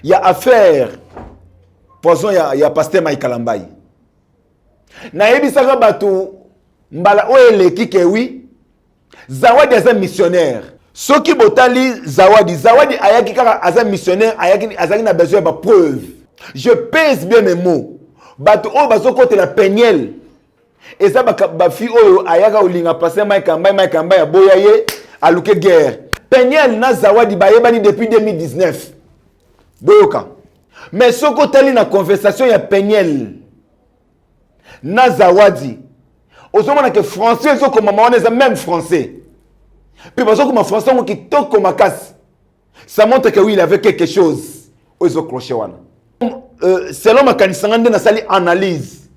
Ya affaire poison ya pasteur Mike Kalambay. Nayebisaka bato mbala oyo eleki ke oui, Zawadi aza missionnaire. Soki botali Zawadi, Zawadi ayaki kaka aza missionnaire, ayaki azalaki na besoin ya ba preuve. Je pèse bien mes mots. Bato oyo bazokotela Peniel eza ba fille oyo ayaka kolinga pasteur Mike Kalambay, Mike Kalambay aboya ye, aluke guerre. Peniel na Zawadi bayebani depuis 2019. Boyoka. Mais soki otali na conversation ya Peniel na Zawadi, ozomona ke français ezokomama wana eza même français. Puis bazokoma français yango kitoko makasi. Ça montre que oui, il avait quelque chose oyo ezocroche wana. Selon makanisi nga nde nasali analyse.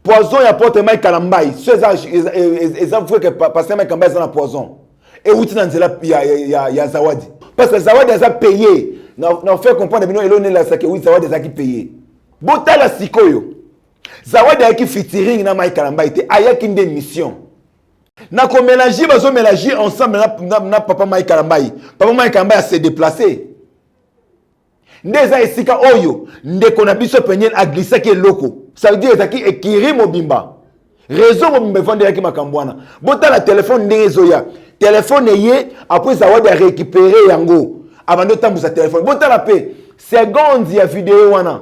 Poison ya porte Mike Kalambay, so eza vrai que pasteur Mike Kalambay eza na poison. Euti na nzela ya Zawadi. Parce que Zawadi aza payé. Na faire comprendre bino eloko nelakisa ke oui, Zawadi azalaki payé. Botala sikoyo. Zawadi ayaki featuring na Mike Kalambay te, ayaki nde mission. Na ko mélanger, bazo mélanger ensemble na papa Mike Kalambay. Papa Mike Kalambay a se déplacer. Nde eza esika oyo ndeko na biso Peniel a glissaki eloko. Ça veut dire ezalaki ekiri mobimba. Réseau mobimba evandelaki makambo wana. Botala téléphone ndenge ezoya. Téléphone eye, après Zawadi a récupéré yango. Abandi otambusa téléphone. Botala pe seconde ya vidéo wana.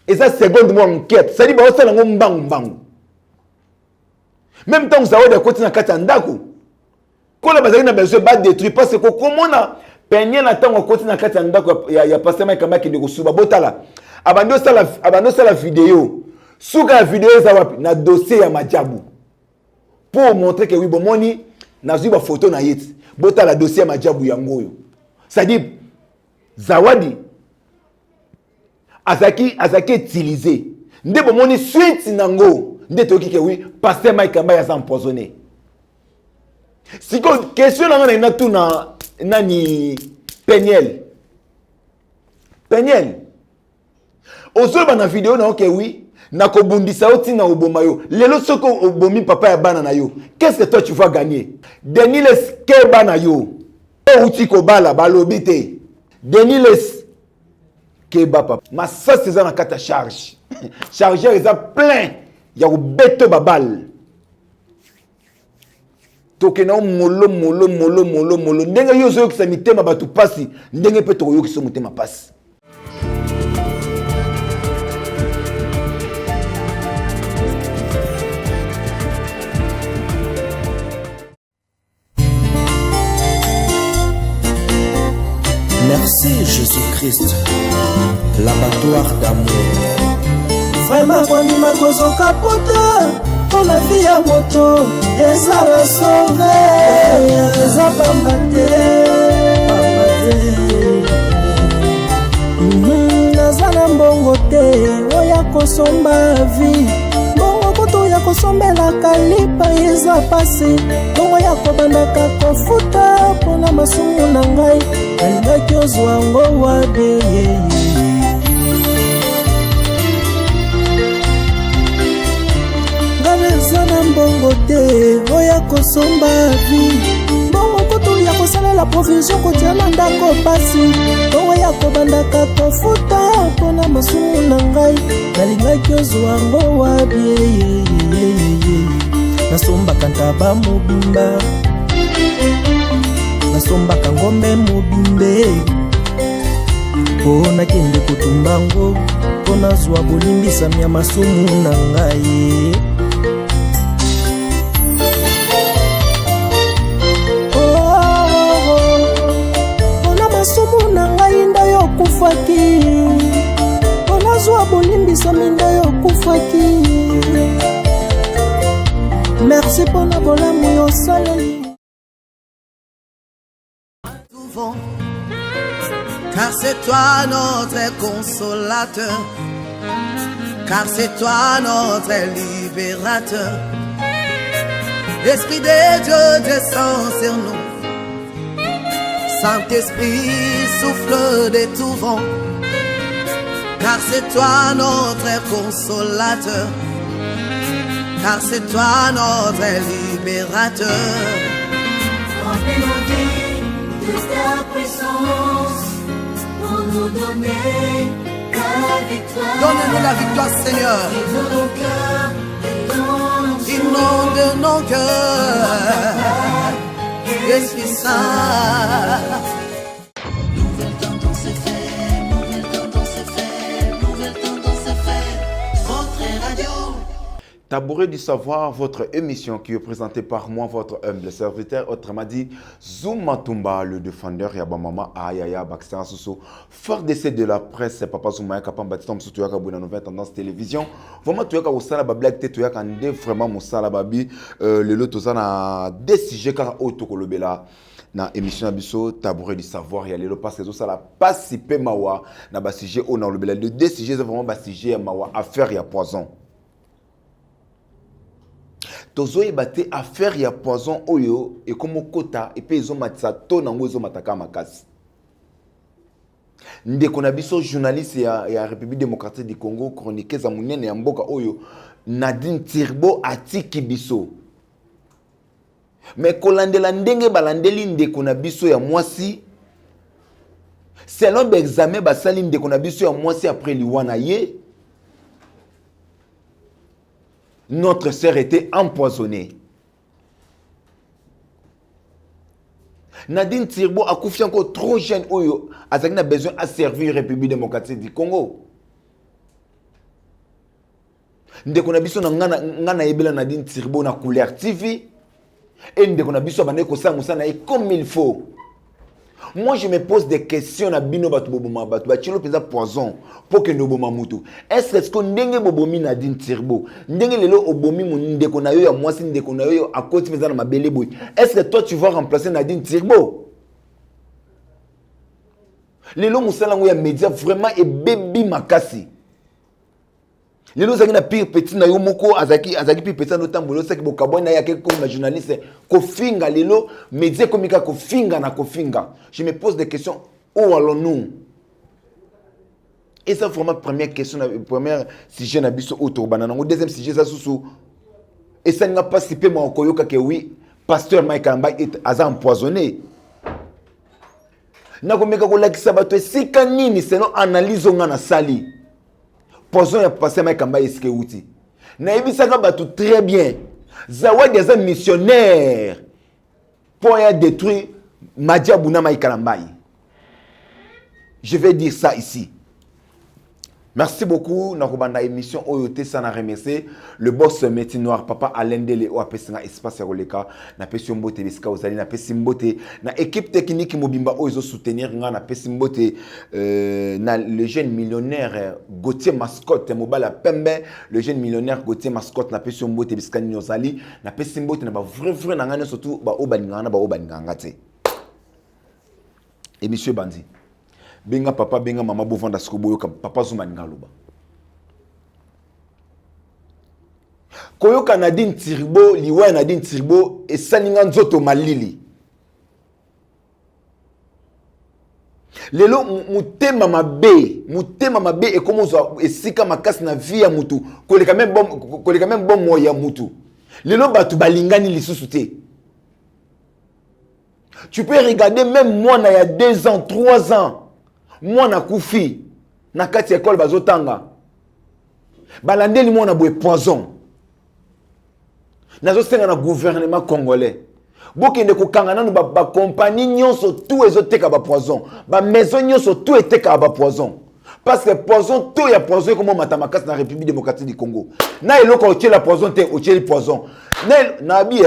Eza seconde moko enquête. C'est-à-dire baosala yango mbangu mbangu. Même temps Zawadi akoti na kati ya ndako. Kola bazali na besoin ba détruire parce que kokomona Peniel na ntango akoti na kati ya ndako ya pasteur Mike Kalambay akende kosuba. Botala. Abandi osala vidéo. Suka ya vidéo eza wapi? Na dossier ya Majabu. Pour montrer que oui, bomoni nazwi ba photo na ye ti. Botala dossier ya Majabu yango oyo. C'est-à-dire Zawadi azalaki utilisé. Nde bomoni suite nango nde toyoki ke oui, pasteur Mike Kalambay aza empoisonné. Sikoyo question na nga na natuna nani Peniel. Peniel, ozoloba na vidéo na yo ke oui, nakobundisa yo ntina oboma yo. Lelo soki obomi papa ya bana na yo, qu'est-ce que toi tu vas gagner? Denis Lessie keba na yo. Outi kobala balobi te. Denis Lessie keba papa. Masasi eza na kati ya charge. Chargeur eza plein ya kobeto babale. Tokenda molo molo molo molo molo. Ndenge yo ozoyokisa mitema bato pasi, ndenge pe tokoyokisa motema pasi. Merci Jésus-Christ, l'abattoir d'amour. Vraiment kondima kozoka pota mpo na vie ya moto ezala sauve, eza pamba te, pamba te. Naza na mbongo te oya kosomba vie, mbongo kutu ya kosombelaka lipa eza pasi, mbongo ya kobandaka kofuta mpona masumu na ngai nalingaki ozwa ngo wapi? Nga naza na mbongo te oya kosomba vie, mbongo kutu ya kosalela provision kotia na ndako pasi, mbongo ya kobandaka kofuta mpona masumu na ngai nalingaki ozwa ngo wapi? Nasombaka ntaba mobimba, nasombaka ngombe mobimbe, mpo nakende kotumba ngo, mpo nazwa bolimbisami ya masumu na ngai. Mpona masumu na ngai nde yo okufaki, mpo nazwa bolimbisami nde yo okufaki. Merci mpona bolamu yo osaleli. Car c'est toi notre consolateur, car c'est toi notre libérateur. Esprit de Dieu descend sur nous, Saint-Esprit souffle de tout vent, car c'est toi notre consolateur, car c'est toi notre libérateur. Remplis nos vies de ta puissance pour nous donner la victoire. Donne-nous la victoire, Seigneur. Inonde nos cœurs. Esprit Saint. Nouvelle tendance FM, nouvelle tendance FM, nouvelle tendance FM, votre radio. Tabouret du savoir, votre émission qui est présentée par moi, votre humble serviteur, autrement dit, Zuma Tumba, le défendeur, Yabamama, Ayaya, Baksa, Soso, fort décès de la presse, Papa Zuma, Kapamba, Titom, Soutouyaka, Bouna, Nouvelle Tendance Télévision. Vraiment, tu as kosala ba blague te, toyaka nde vraiment mosala babi, lelo toza na deux sujets kaka oyo tokolobela na émission na biso Tabouret du savoir ya lelo, parce que ezosala pasi mpe mawa na basujet oyo nalobela. Le deux sujets eza vraiment basujet ya mawa. Affaire ya poison, tozoyeba te affaire ya poison oyo ekomokota epe ezomatisa to nango ezomataka makasi. Ndeko na biso journaliste ya République démocratique du Congo, chroniqueuse ya monene ya mboka oyo, Nadine Tirbo, atiki biso. Me kolandela ndenge balandeli ndeko na biso ya mwasi, selon baexamen basali ndeko na biso ya mwasi après liwa na ye, notre sœur était empoisonnée. Nadine Tirbo akufi encore trop jeune, oyo azalaki na besoin à servir République démocratique du Congo. Ndeko na biso na nga nayebela Nadine Tirbo na Couleur TV e ndeko na biso abandaki kosala mosala na ye comme il faut. Moi, je me pose des questions na bino bato boboma bato, batielo mpenza poison mpo kende oboma mutu. Est ce que ndenge bobomi Nadine Tirbo, ndenge lelo obomi ndeko na yo ya mwasi, ndeko na yo akoti mpenza na mabele boye, est ce que toi, tu vas remplacer Nadine Tirbo? Lelo mosala yango ya média vraiment ebebi makasi. Lelo ozalaki na pire petit na yo moko, azalaki pire petit na otambola, osaki bokabwani na ye, akeki komi na journaliste kofinga. Lelo média ekomi kaka kofinga na kofinga. Je me pose des questions: où allons-nous? Eza vraiment première question na première sujet na biso oyo tokobanda nango. Deuxième sujet eza susu esalinga mpasi mpe mawa koyoka ke oui, pasteur Mike Kalambay aza empoisonné. Nakomeka kolakisa bato esika nini, selon analyse oyo nga nasali, poison ya pasteur Mike Kalambay esika euti. Nayebisaka bato très bien, Zawadi aza missionnaire mpo ya détruire Madiabu na Mike Kalambay. Je vais dire ça ici. Merci beaucoup. Nakobanda émission oyo te sans na remercier le boss Métier Noir, papa Alain Dele, oyo apesi nga espace ya koleka. Napesi yo mbote bisika ozali. Napesi mbote na équipe technique mobimba oyo ezosoutenir nga. Napesi mbote na le jeune millionnaire Gauthier Mascotte, mobali ya pembe, le jeune millionnaire Gauthier Mascotte. Napesi yo mbote bisika nini ozali. Napesi mbote na bavrai vrai na ngai nyonso, surtout baoyo balingaka na baoyo balingaka nga te. Émission ebandi. Benga papa, benga mama, bovanda siko, boyoka papa Zuma alinga aloba. Koyoka Nadine Tirbo, liwa ya Nadine Tirbo esali nga nzoto malili. Lelo motema mabe, motema mabe ekomi ozwa esika makasi na vie ya mutu koleka même bomoi ya mutu. Lelo bato balingani lisusu te. Tu peux regarder même mwana ya 2 ans, 3 ans, mwana akufi na kati ya ekole, bazotanga, balandeli mwana boye poison. Nazosenga na gouvernement congolais, bokende kokanga nanu bakompagnie nyonso tout ezoteka bapoison, bamaison nyonso tout etekaka bapoison, parce que poison to ya poison ekomomata makasi na République démocratique du Congo. Na eloko otiela poison te, otieli poison na bi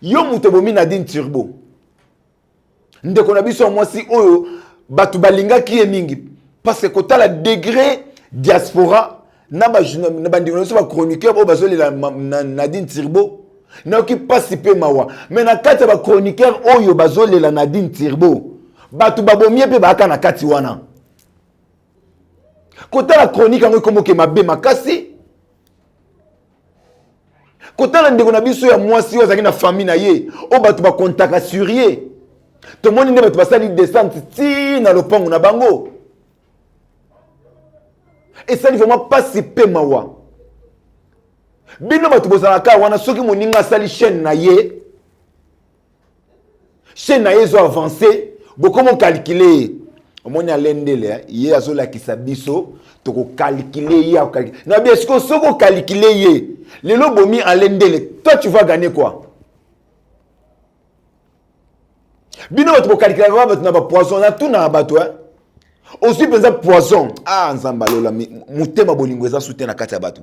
yo moto ebomi Nadine Turbo, ndeko na biso ya mwasi oyo bato balingaki ye mingi, parce que kotala degré diaspora na bandeko na biso bachroniqueur oyo bazolela Nadine Tirbo, nayoki mpasi mpe mawa. Mais na kati ya bachroniqueur oyo bazolela Nadine Tirbo, bato babomi ye mpe bayaka na kati wana. Kotala chronique yango ekomoke mabe makasi. Kotala ndeko na biso ya mwasi oyo azalaki na famille na ye, oyo bato bakontaka sur ye, tomoni nde bato basali descente ti na lopango na bango. Esali vraiment mpasi mpe mawa. Bino bato bozalaka wana, soki moninga asali chaîne na ye, chaîne na ye ezo avance, bokomi ocalcule ye. Omoni alendele eh, ye azolakisa biso tokokalkile ye akokalkile na bien. Sikoyo soki okalikile ye lelo bomi alendele, toi tu vas gagner quoi? Bino bato bokalikilaka bato na bapoison, natunaka bato eh? Ozwi mpenza poison. Ah, Nzambe alola, motema bolingo eza su te na kati ya bato.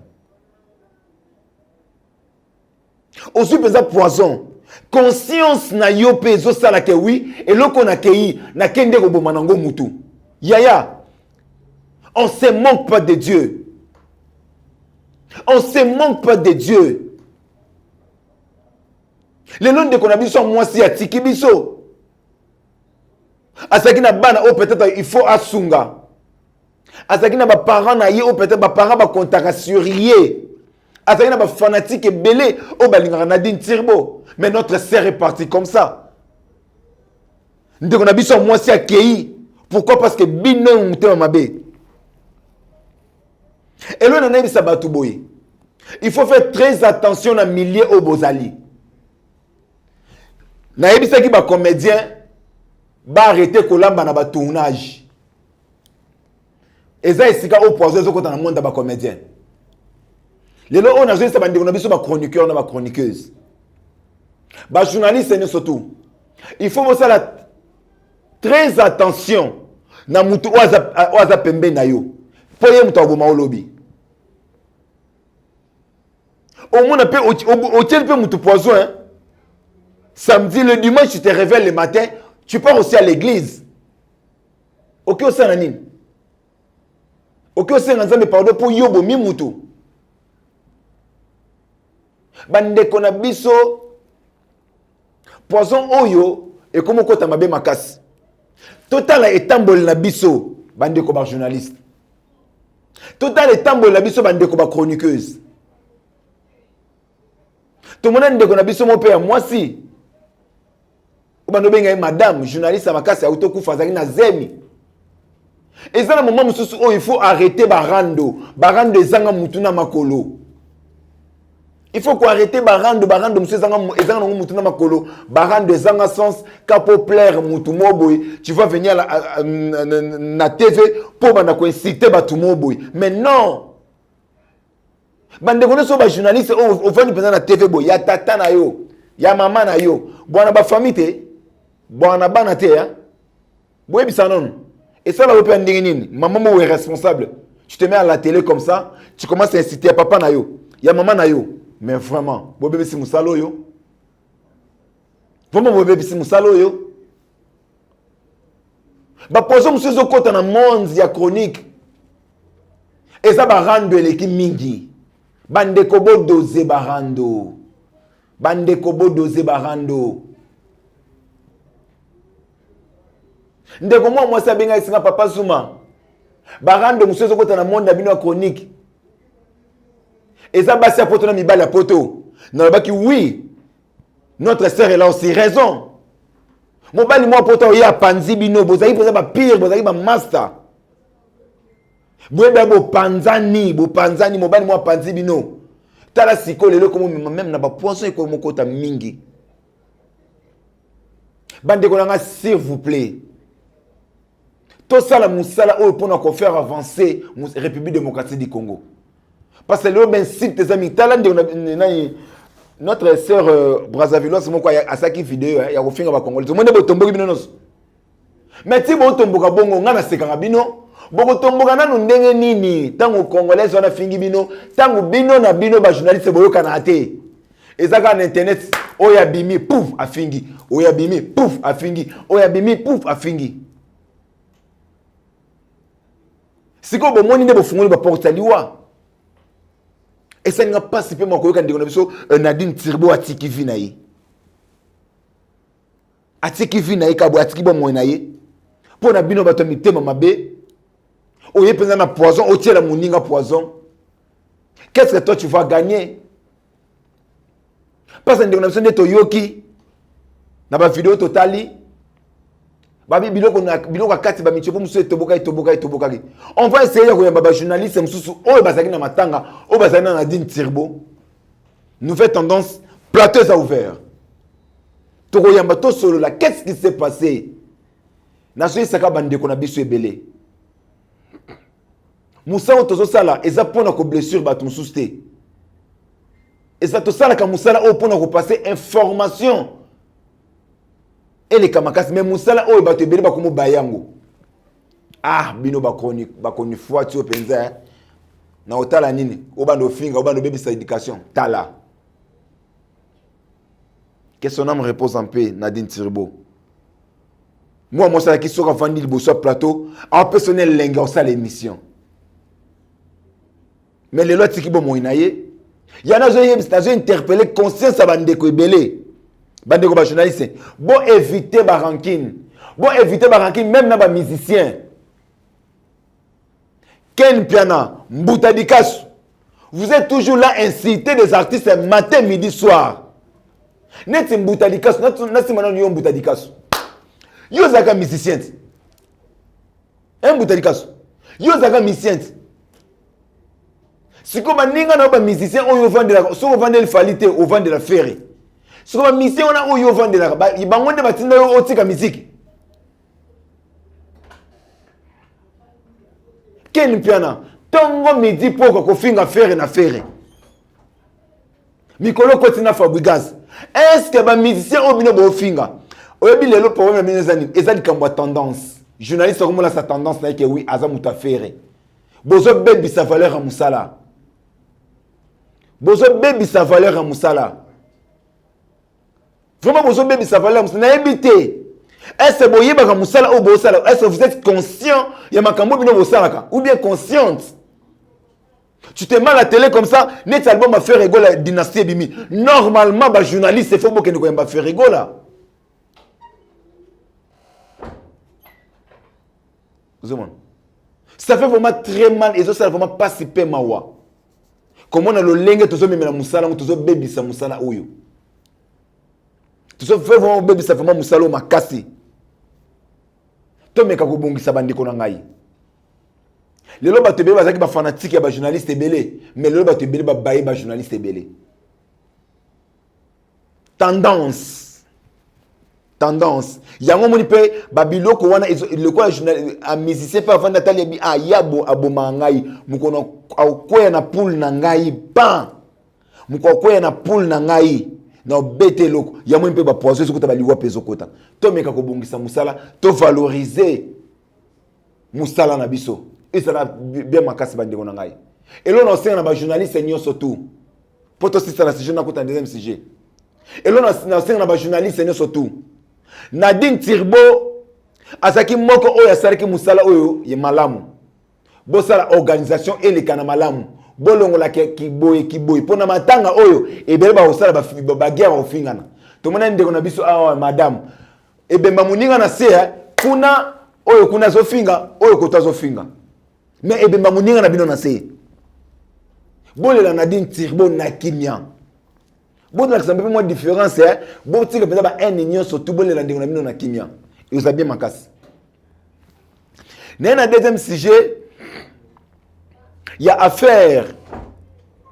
Ozwi mpenza poison, conscience na yo mpe ezosala ke wi eloko nakei nakende koboma nango mutu. Yaya, on se manque pas de Dieu, on se manque pas de Dieu. Lelo ndeko na biso ya mwasi atiki biso, azalaki na bana oyo peut-être il faut asunga, azalaki na baparent na ye oyo peut-être baparent bakontaka sur ye, azalaki na bafanatike ebele oyo balingaka Nadine Tirbo. Mais notre sœur est partie comme ça. Ndeko na biso ya mwasi akei, pourquoi? Parce que bino motema mabe. Eloko na nayebisa bato boye, il faut faire très attention na milieu oyo bozali. Nayebisaki bacomédien baarrete kolamba na batournage. Eza esika oyo poison ezokota na monde ya bacomédien. Lelo oyo nazoyebisa bandeko na biso bachroniqueur na bachroniqueuse, bajournaliste nyonso tout, il faut bosala très attention na motu oyo aza pembeni na yo, mpo ye moto akoboma olobi. Omona mpe otieli mpe motu poison, hein? Samedi, le dimanche, tu te réveilles le matin, tu pars aussi à l'église. Oki osala nini? Oki osenga Nzambe pardon mpo yo bomi mutu. Bandeko na biso, poison oyo ekomi okota mabe makasi. Totala etamboli na biso, bandeko bajournaliste, totala etamboli na biso, bandeko bachroniqueuse. Tomona ndeko na biso moko mpe ya mwasi oyo bando obenga ye madame journaliste ya makasi, auti okufa, azalaki na zemi. Eza na moment mosusu oyo il faut arrêter barando. Barando ezanga mutu na makolo. Il faut koarrêter barando. Barando mosusu ezanga nango mutu na makolo, barando ezanga sens ka po plaire mutu mo boye. Tu vas venir na TV mpo banda koincite bato mo boye, mais non. Bandeko nyonso bajournaliste oyo ofandi mpenza na TV boye, ya tata na yo, ya mama na yo, bwana bafamille te, bwana bana te, ya boyebisa nono esala yo mpe ya ndenge nini? Mama moko irresponsable, tu te mets à la télé comme ça, tu commences à inciter ya papa na yo, ya mama na yo. Mais vraiment, bobebisi mosala oyo, vraiment bobebisi mosala oyo. Bapoison mosusu ezokɔta na monde ya chronique, eza barando eleki mingi. Bandeko, bodoze barando. Bandeko, bodoze barando. Ndeko mwa mwasi abenga esinga papa Zuma, barando mosusu ezokɔta na monde na bino ya chronique, eza basi ya poto na mibali ya poto. Nalobaki oui, notre sœur elle a aussi raison. Mobali mwa poto oye apanzi bino, bozali mpenza bapire, bozali bamaster, boyeba bopanzani, bopanzani. Mobali mwa apanzi bino. Tala sikoyo lelo ekomomema meme na bapoison, ekomokota mingi. Bandeko na nga, s'il vous plaît, tosala mosala oyo mpona kofaire avancer République démocratique du Congo, parce que lelo bainsulte eza mingi. Tala ndeko nani, notre sœur brazzavilloise moko asalaki video ya kofinga bacongolais. Omoni botomboki bino nyonso, mais ti botomboka bongo, ngai nasekaka bino. Bokotomboka nanu ndenge nini ntango congolaise wana afingi bino, ntango bino na bino bajournaliste boyokanaka te? Eza kaka na internet, oyo abimi pouf afingi, oyo abimi pouf afingi, oyo abimi pouf afingi. Sikoyo bomoni nde bofungoli baporte ya liwa. Esalinga mpasi mpe makoyoka ndeko na biso Nadine Tirbo atiki vi na ye, atiki vi na ye kabwe, atiki bomoi na ye mpo na bino bato ya mitema mabe. Oye mpenza na poison, otiela moninga poison, qu'est-ce que toi tu vas gagner? Parce que ndeko na biso nde toyoki na bavideo, totali babi biloko na biloko ya kati bamitiopo mosusu etoboka, etoboka, etobokaki. On va essayer ya koyamba bajournaliste mosusu oyo bazalaki na matanga, oyo bazalaki na Nadine Tirbo. Nouvelle Tendance plateau eza ouvert, tokoyamba, tosolola qu'est-ce qui s'est passé. Nazoyesaka bandeko na biso ebele, mosala oyo tozosala eza mpona koblessure bato mosusu te. Eza tosalaka mosala oyo mpona kopase information eleka makasi. Me mosala oyo bato ebele bakomobaya yango. Ah, bino bakonifuati oyo mpenza, eh? Na otala nini, obanda ofinga, obanda obebisa éducation. Tala, que son âme repose en paix, Nadine Tirbo. Mwa mwasi alaki soki avandi liboso ya plateau, apesa na elenge osala émission. Mais lelo atiki bomoi na ye. Ya nazoyebisa, nazointerpele conscience ya bandeko ebele, bandeko bajournaliste, bo éviter barancune, bo éviter barancune même na bamusicien. Ken Piana, Mbuta Dikasu, vous êtes toujours là, inciter des artistes matin, midi, soir. Neti Mbuta Dikasu, nasima nanu yo Mbuta Dikasu. Yo ozalaka musicien te. Eh, Mbuta Dikasu. Yo ozalaka musicien te. Sikoyo baninga na yo bamusicien oyo ovandelaka, soki ovandeli Fally te, ovandela Ferre. Sikoyo bamusicien wana oyo ovandelaka, bango nde batinda yo otika miziki. Ken Mpiana, tongo midi poko kofinga Ferre na Ferre. Mikolo koti na Fabregas. Est-ce que ba musicien oyo bino bofinga? Oyebi lelo problème na bino eza nini? Eza likambo ya tendance. Journaliste akomola sa tendance na ye ke oui, aza moto ya Ferre. Bozobebisa valeur ya mosala. Bozobebisa valeur ya mosala. Vraiment bozobebisa valeur ya mosala. Nayebi te. Est-ce que boyebaka mosala oyo bosala? Est-ce que vous êtes conscient ya makambo bino bosalaka? Ou bien consciente? Tu te mets à la télé comme ça, net album a Ferre Gola, dynastie ebimi. Normalement, ba journaliste, il faut bokende koyamba Ferre Gola. Ozomona? Ça fait vraiment très mal, et ça vraiment pas si pe mawa. Comment na lolenge tozomemela mosala yango, tozobebisa mosala oyo. Tozo fait vraiment bebisa vraiment mosala oyo makasi. Tomeka kobongisa bandeko na ngai. Lelo bato ebele bazalaki bafanatike ya bajournaliste ebele, mais lelo bato ebele babaye bajournaliste ebele. Tendance. Tendance. Yango moni mpe babiloko wana lokola a musicien mpe avandi atali yebi, ah, ye abomaka ngai, mokono akokwea na poule na ngai, pan moko akwea na poule na ngai na obete eloko. Yango mpe bapoison ezokota, baliwa mpe ezokota. Tomeka kobongisa mosala, tovalorize mosala na biso, ezala bien makasi bandeko na ngai. Eloko na osenga na bajournaliste nyonso tout, mpo tosisa na sujet, nakota na deuxième sujet. Eloko na osenga na bajournaliste nyonso tout, Nadine Tirbo azalaki moko oyo asalaki mosala oyo ye malamu. Bosala organisation eleka na malamu, bolongola kiboye kiboye mpo na matanga oyo ebele bakosala baguerre, bakofingana. Tomona ndeko na biso awa, madame ebemba moninga na se kuna, oyo kuna azofinga, oyo koto azofinga, mais ebemba moninga na bino na se. Bolela Nadine Tirbo na kimia, bolakisa mpe mwa différence, eh? Botika mpenza ba haine nyonso tu, bolela ndeko na bino na kimia, eza bien makasi. Naye na deuxième sujet ya affaire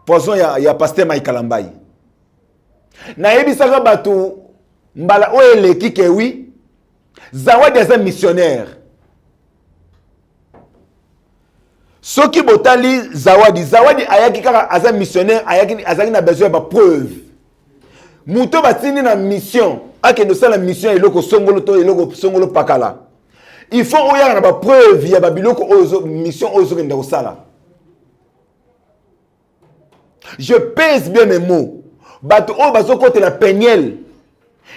poison ya pasteur Mike Kalambay. Nayebisaka bato mbala oyo eleki ke oui, Zawadi aza missionnaire. Soki botali Zawadi, Zawadi ayaki kaka aza missionnaire, ayaki azalaki na besoin ya bapreuve. Moto batindi na mission, akende osala mission ya eloko songolo to eloko songolo pakala, il faut oyaka na bapreuve ya babiloko oyo mission oyo ozokende kosala. Je pèse bien mes mots. Bato oyo bazokotela Peniel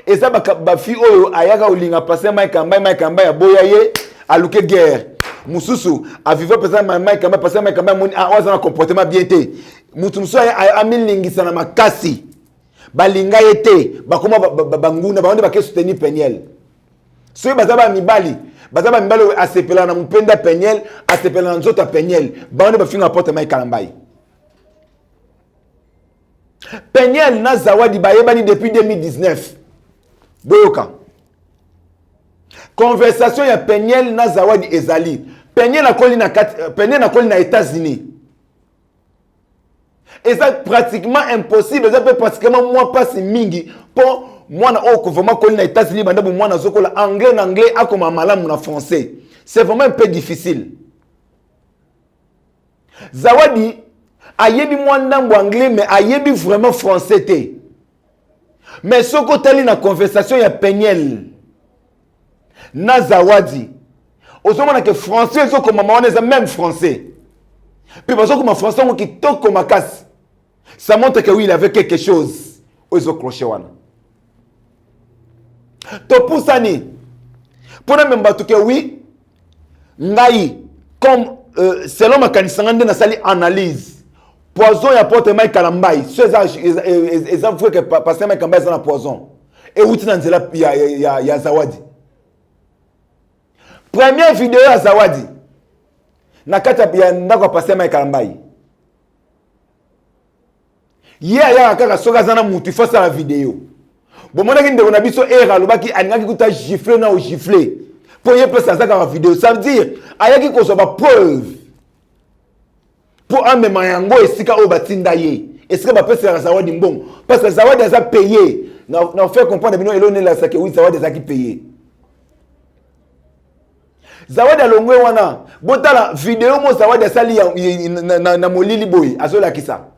eza bafi oyo ayaka kolinga pasteur Mike Kambai, Mike Kambai aboya ye, aluke guerre. Mosusu aviva mpenza Mike Kambai, pasteur Mike Kambai amoni, ah, oyo aza na comportement bien te. Motu mosusu amilingisa na makasi, balinga ye te, bakoma banguna, bango nde bake soutenir Peniel. Soki baza ba mibali, baza ba mibali oyo asepela na mopenda Peniel, asepela na nzoto ya Peniel, bango nde bafinga porte Mike Kalambay. Peniel na Zawadi bayebani depuis 2019. Boyoka conversation ya Peniel na Zawadi ezali. Peniel akoli na kati, Peniel akoli na États-Unis. Eza pratiquement impossible, eza pe pratiquement mwa pasi mingi po Mwana oyo vraiment koli na États-Unis banda bo mwana azokola anglais na anglais, akoma malamu na français, c'est vraiment un peu difficile. Zawadi ayebi mwa ndambo anglais, mais ayebi vraiment français te. Mais soki otali na conversation ya Peniel na Zawadi, ozomona ke français ezokomama wana eza même français, mpe bazokoma français yango kitoko makasi. Ça montre que oui, il avait quelque chose oyo ezocroche wana. Topusani mpona mema bato ke oui, ngai comme selon makanisi nga nde nasali analyse, poison ya apôtre Mike Kalambai, so eza vrai que pasteur Mike Kalambai eza na poison, euti na nzela ya Zawadi. Première video ya Zawadi na kati ya ndako ya pasteur Mike Kalambai, ye ayaka kaka soki aza na mutu, ifo asala video. Bomonaki ndeko na biso ere alobaki alingaki kuta gifle na ogifle mpo ye mpesa aza kaka video. Ça veut dire ayaki kozwa bapreuve mpo amema yango esika oyo batinda ye, esika bapeselaka Zawadi mbongo, parce que Zawadi aza paye. Na faire comprendre bino eloko nelasaki, oui, Zawadi azalaki paye. Zawadi alongwe wana. Botala video mo Zawadi asali na molili boye, azolakisa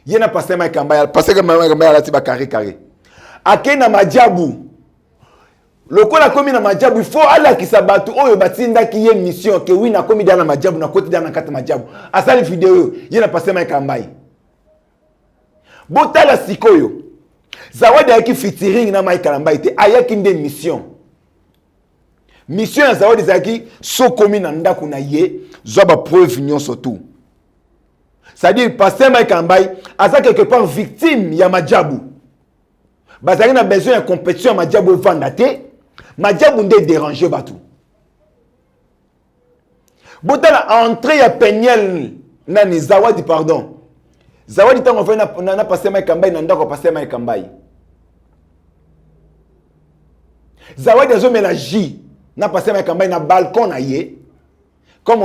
ye na pasteur Mike Kamba. Pasteur Mike Kamba alati bacarré carré, akei na majabu. Lokola akomi na majabu, il faut alakisa bato oyo batindaki ye mission ke oui, nakomi da na majabu, nakoti da na kati majabu. Asali video oyo ye na pasteur Mike Kambai. Botala sikoyo, Zawadi ayaki featuring na Mike Kalambai te, ayaki nde mission. Mission ya Zawadi ezalaki sokomi na ndako na ye, zwa bapreuve nyonso tout. C'est-à-dire pasteur Mike Kalambai aza quelque part victime ya majabu. Bazalaki na besoin ya compétition ya majabu evanda te, majabu nde dérange bato. Botala entrée ya Peniel, nani, Zawadi, pardon, Zawadi, ntango afai na pasteur Mike Kambai na ndako ya pasteur Mike Kambai, Zawadi azomela jus na pasteur Mike Kambai na balcon na ye, comme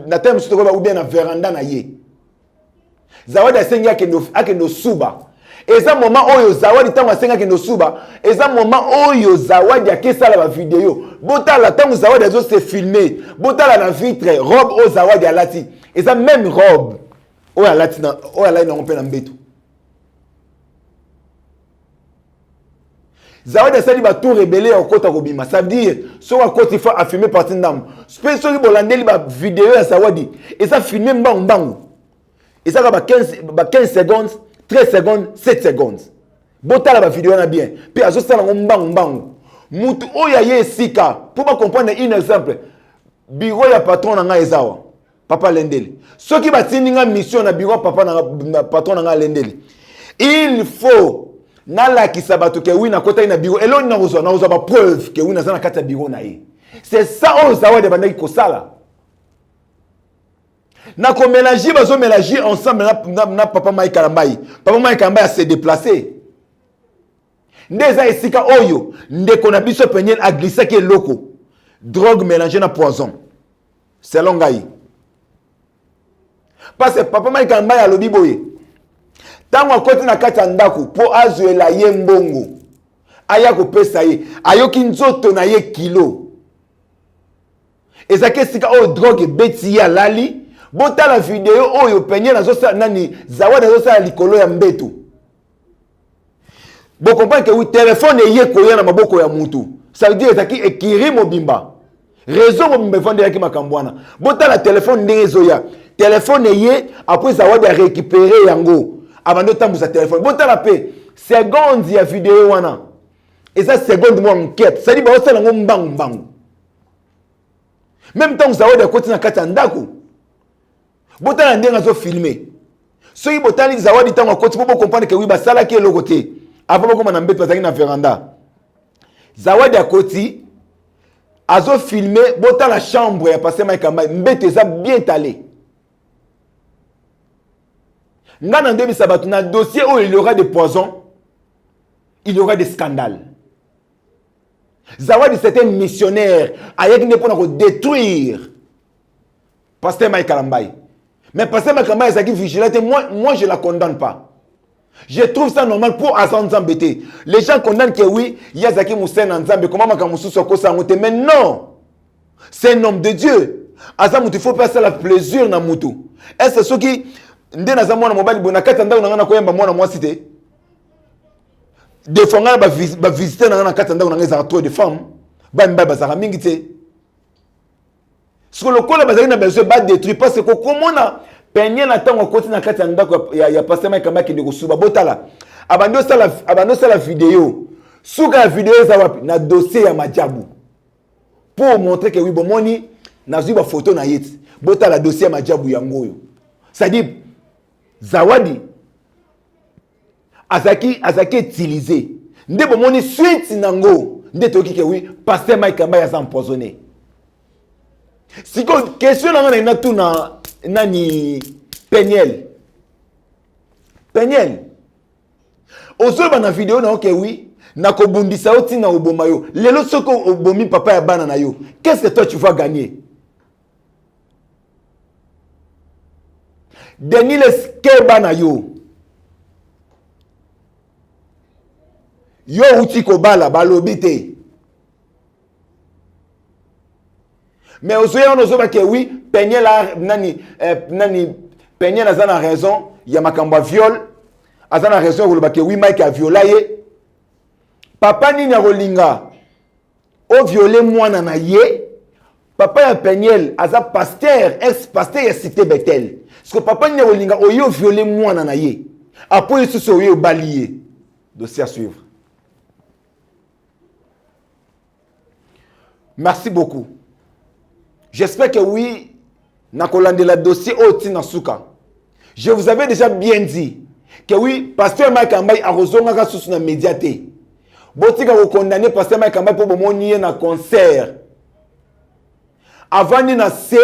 na terme mosusu tokoba, ou bien na véranda na ye. Zawadi asengi akende osuba. Eza moment oyo Zawadi, ntango asengi akende osuba, eza moment oyo Zawadi akesala bavideo. Botala ntango Zawadi azose filmer, botala na vitre, robe oyo Zawadi alati eza même robe oyo alati oyo alali nango mpe na mbeto. Zawadi asali batour ebele ya kokɔta kobima. Ça veut dire soki akɔti, fa afilme parti ndambo. Mpe soki bolandeli bavideo ya Zawadi, eza filme mbangu mbangu, ezaka ba 15 secondes, 13 secondes, 7 secondes. Botala bavideo wana bien, mpe azosala yango mbangu mbangu. Mutu oyo aye esika mpo bacomprendre, un exemple, bureau ya patron na ngai eza awa, papa Lendele. Soki batindi nga mission na bureau papa na patron na ngai Lendele, il faut nalakisa bato ke oui, nakotaki na bureau. Eloni nakozwa bapreuve ke oui, naza na kati ya bureau na ye. C'est ça oyo Zawadi abandaki kosala na komélange, bazomélange ensemble na papa Mike Kalambai. Papa Mike Kalambai ase déplacé nde eza esika oyo ndeko na biso Peniel aglisaki eloko, drogue mélange na poison, selon ngai, parce que papa Mike Kalambai alobi boye: ntango akoti na kati ya ndako mpo azwela ye mbongo aya kopesa ye, ayoki nzoto na ye kilo. Ezalaki esika oyo drogue ebeti ye, alali. Botala video oyo Peniel azosala, nani, Zawadi azosala likolo ya mbeto. Bocomprendre ke oui, telefone eye koya na maboko ya mutu. Ça veut dire ezalaki ekiri mobimba, réseau mobimba evandelaki makambo wana. Botala telefone ndenge ezoya, telefone eye, après Zawadi arécupéré yango, abandi otambusa telefone. Botala mpe seconde ya video wana, eza seconde mwa moke, c'est-à-dire baosala yango mbangu mbangu. Même ntango Zawadi akoti na kati ya ndako, botala ndenge azofilme. Soki botali Zawadi ntango akoti, mpo bocomprendre ke oui, basalaki eloko te avant bakóma na mbeto, bazalaki na veranda. Zawadi akoti, azofilme. Botala chambre ya pasteur Mike Kambai, mbeto eza bien talé. Nga na ndebisa bato na dossier oyo, il y aura des poisons, il y aura des scandales. Zawadi, c'est un missionnaire, ayaki nde mpona kodétruire pasteur Mike Kalambai. Mais pasteur Mike Kalambai azalaki vigilant te. Moi, je la condamne pas. Je trouve ça normal pour aza nzambe te. Les gens condamnent que oui, ye azalaki mosali na nzambe, comment makambo mosusu akosa yango te. Mais non! C'est un homme de Dieu. Aza mutu, il faut pas asala plaisir na mutu. Est-ce que soki nde naza mwana mobali boye na kati ya ndako na ngai nakoyamba mwana mwasi te? Des fois ngai na ba visiteur na ngai na kati ya ndako na ngai ezalaka trop de femmes, bana mibali bazalaka mingi te. Siko lokola bazalaki na besoin badétruire, parce que kokomona Peniel na ntango akoti na kati ya ndako ya pasteur Mike Kalambay, akende kosuba. Botala, abandi osala video. Suka ya video eza wapi? Na dossier ya majabu, pour montrer que oui, bomoni, nazwi bafoto na ye ti. Botala dossier ya majabu yango oyo. C'est-à-dire Zawadi azalaki utilisé. Nde bomoni suite nango nde toyoki que oui, pasteur Mike Kalambay aza empoisonné. Sikoyo question na nga na natuna nani? Peniel, Peniel, ozoloba na video na yo que oui, nakobundisa yo ntina oboma yo. Lelo soki obomi papa ya bana na yo, qu'est-ce que toi tu vas gagner? Denis Leskeba na yo, yo outi kobala, balobi te, mais ozoya wana ozoba que oui, Peniel nani, nani, Peniel aza na raison ya makambo ya viol, aza na raison ya koloba que oui, Mike aviola ye. Papa nini akolinga oviole mwana na ye? Papa ya Peniel aza pasteur, ex pasteur ya Cité Betel. Parce que papa nini akolinga oye oviole mwana na ye, apo ye susu oye obali ye? Dossier à suivre. Merci beaucoup. J'espère que oui, nakolandela dossier oyo ntina suka. Je vous avais déjà bien dit que oui, pasteur Mike Kalambay akozongaka susu na média te. Botika kokondamner pasteur Mike Kalambay mpo bomoni ye na concert avandi na se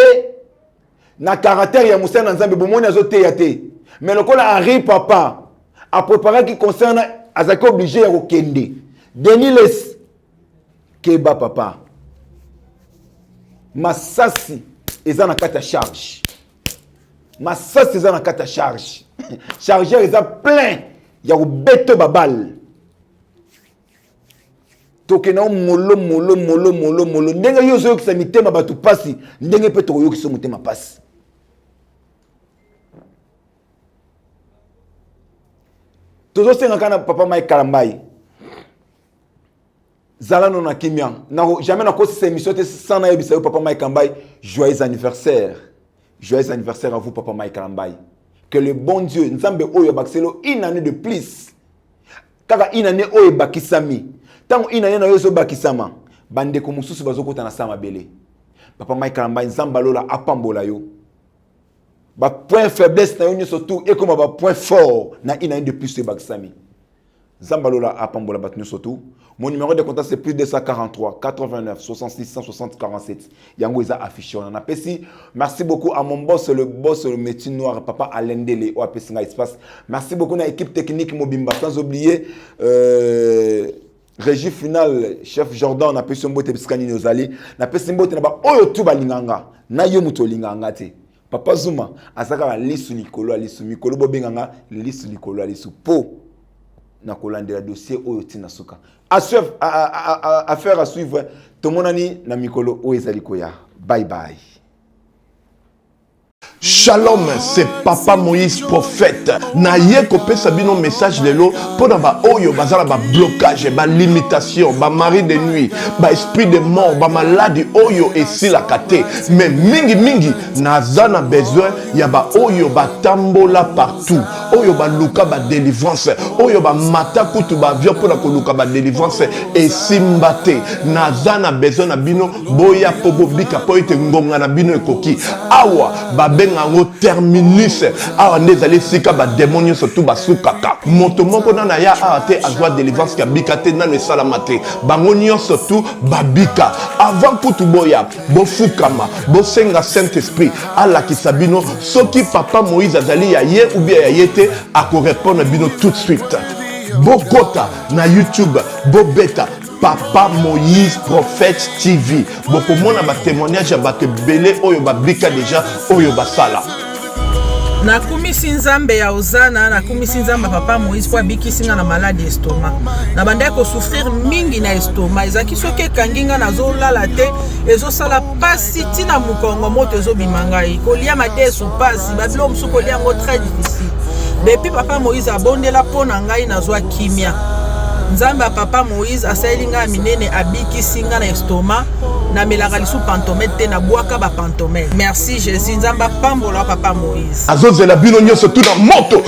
na caractère ya mosala na Nzambe, bomoni azoteya te. Mais lokola Henri Papa apreparaki concert na, azalaki obligé ya kokende. Denis Les keba, papa, masasi eza na kati ya charge, masasi eza na kati ya charge, chargeur eza plein ya kobeta babale. Tokende o molo molo molo molo molo. Ndenge yo ozoyokisa mitema bato mpasi, ndenge mpe tokoyokisa motema mpasi. Tozosenga kaka na papa Mike Kalambay, zala no na kimia. Jamais nakosisa émission te sans nayebisa yo, papa Mike Kalambay, joyeux anniversaire, joyeux anniversaire à vous, papa Mike Kalambay. Que le bon Dieu, Nzambe oyo abakiseli une année de plus, kaka une année oyo ebakisami, ntango une année na yo ezobakisama, bandeko mosusu bazokota na sa mabele. Papa Mike Kalambay, Nzambe alola apambola yo. Bapoint faiblesse na yo nyonso tout ekoma bapoint fort na une année de plus oyo ebakisami. Nzambe alola apambola bato nyonso tout. Mon numéro de contact, c'est plus 243 89 66 160 47. Yango eza affiché wana. Napesi merci beaucoup à mon boss, le boss, le métier noir, papa Alain Dele oyo apesi ngai espace. Merci beaucoup na équipe technique mobimba, sans oublier régie finale, chef Jordan. Napesi yo mbote bisika nini ozali. Napesi mbote na baoyo tu balinganga na yo, moto olinganga nga te. Papa Zuma aza kaka lisu likolo ya lisu. Mikolo bobenganga lisu likolo ya lisu po na kolandela dossier oyo ntina suka. Affaire à suivre. Tomonani na mikolo oyo ezali koya. Bye bye. Shalom, c'est Papa Moïse prophète. Na ye kopesa bino message lelo pona ba oyo bazala ba blocage, ba limitation, ba mari de nuit, ba esprit de mort, ba maladie oyo esilaka te. Mais mingi mingi naza na besoin ya ba oyo batambola partout, oyo baluka ba délivrance, oyo bamata kutu ba avion mpona koluka ba délivrance esimba te. Naza na besoin na bino, boya mpo bobika, mpo ete ngonga na bino ekoki. Awa babenga yango terminus. Awa nde ezali esika bademo nyonso tu basukaka. Moto moko nano aya awa te azwa délivrance kabika te, nano esalama te. Bango nyonso tu babika. Avant kutu boya, bofukama, bosenga Saint Esprit alakisa bino soki papa Moïse azali ya ye ou bien ya ye te. Akorépondre bino tout de suite. Bokota na YouTube, bobeta Papa Moïse Prophète TV, bokomona batémoignage ya bato ebele oyo babika déjà, oyo basala. Nakumisi Nzambe ya Ozana, nakumisi Nzambe ya papa Moïse mpo abikisi nga na maladi estomac. Nabandaki kosouffrir mingi na estomac, ezalaki soki ekangi nga nazolala te, ezosala pasi ntina mokongo, moto ezobima ngai, kolia madesu pasi, babilo mosusu kolia yango très difficile. Depuis papa Moïse abondela mpo na ngai, nazwa kimia. Nzambe ya papa Moïse asaleli ngai minene, abikisi ngai na estomac. Namelaka lisu pantomètre te, nabwaka ba pantomètre. Merci Jésus, Nzambe apambola papa Moïse. Azozela bino nyonso tuna moto.